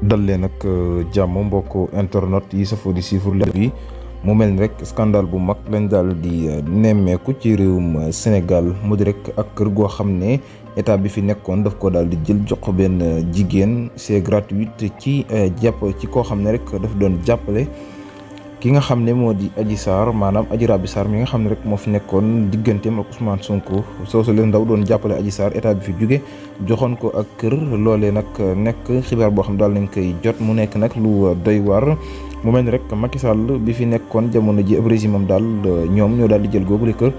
dal leen nag jàmm mbokk internet yi safoo di suivre leen bi mu mel ni rek scandale bu mag lañ daal di nemmeeku ci réewum Sénégal mu di rek ak kër goo xam ne état bi fi nekkoon daf ko daal di jël jox ko benn jigéen c'est gratuite ci jàpp ci koo xam ne rek daf doon jàppale ki nga xam ne moo di Adji Sarr maanaam Adji Raby Sarr mi nga xam ne rek moo fi nekkoon digganteem ak Ousmane Sonko soosu leen ndaw doon jàppale Adji Sarr état bi fi jóge joxoon ko ak kër loolee nag nekk xibaar boo xam daal nañ koy jot mu nekk nag lu doy waar mu mel ni rek Macky Sall bi fi nekkoon jamono ji ab régime am daal ñoom ñoo daal di jël googule kër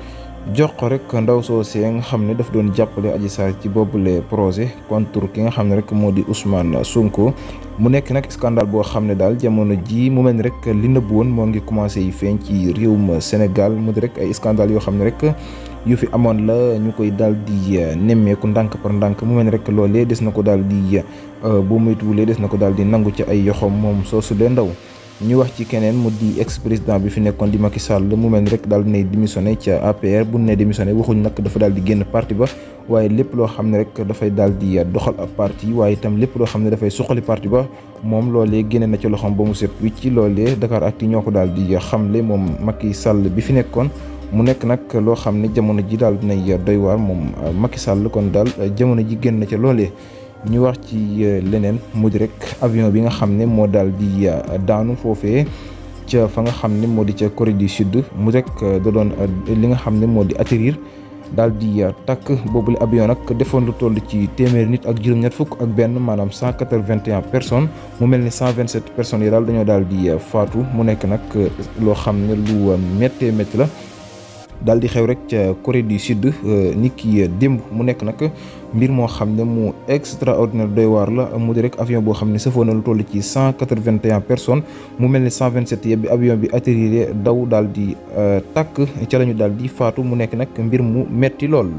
jox ko rek ndaw soosee nga xam ne daf doon jàppale Adji Sarr ci boobule projet contre ki nga xam ne rek moo di Ousmane Sonko mu nekk nag scandale boo xam ne daal jamono ji mu mel ni rek li nëbb woon moo ngi commencé yi feeñ ci réewum Sénégal mu di rek ay scandale yoo xam ne rek yu fi amoon la ñu koy daal di nemmeeku ndànk par ndànk mu mel ni rek loolee des na ko daal di bu muytuwulee des na ko daal di nangu ci ay yoxoom moom soosu lee ndaw ñu wax ci keneen mu di ex président bi fi nekkoon di Macky Sall mu mel ni rek daal dinay démissionné ca APR bu ne démissionné waxuñ nag dafa daal di génn parti ba waaye lépp loo xam ne rek dafay daal di doxal ab parti waaye itam lépp loo xam ne dafay suqali parti ba moom loolee génne na ci loxoom ba mu set wicc ci loolee Dakaractu ñoo ko daal di xamle moom Macky Sall bi fi nekkoon mu nekk nag loo xam ne jamono ji daal dinay doy waar moom Macky Sall kon daal jamono ji génn na ca loolee ñu wax ci leneen mu di rek avion bi nga xam ne moo daal di daanu foofee ca fa nga xam ne moo di ca Corée du Sud mu rek da doon li nga xam ne moo di atterrir daal di takk boobule avion nag defoon lu toll ci téeméeri nit ak juróom-ñett fukk ak benn maanaam 181 personnes mu mel ni 127 personnes yi daal dañoo daal di faatu mu nekk nag loo xam ne lu méttee métti la daal di xew rek ca Corée du Sud ni ki démb mu nekk nag mbir moo xam ne mu extraordinaire doy waar la mu di rek avion boo xam ne safoo na lu toll ci 181 personnes mu mel ni 127 yëpp bi avion bi atterrir daw daal di tàkk ca la ñu daal di faatu mu nekk nag mbir mu metti lool.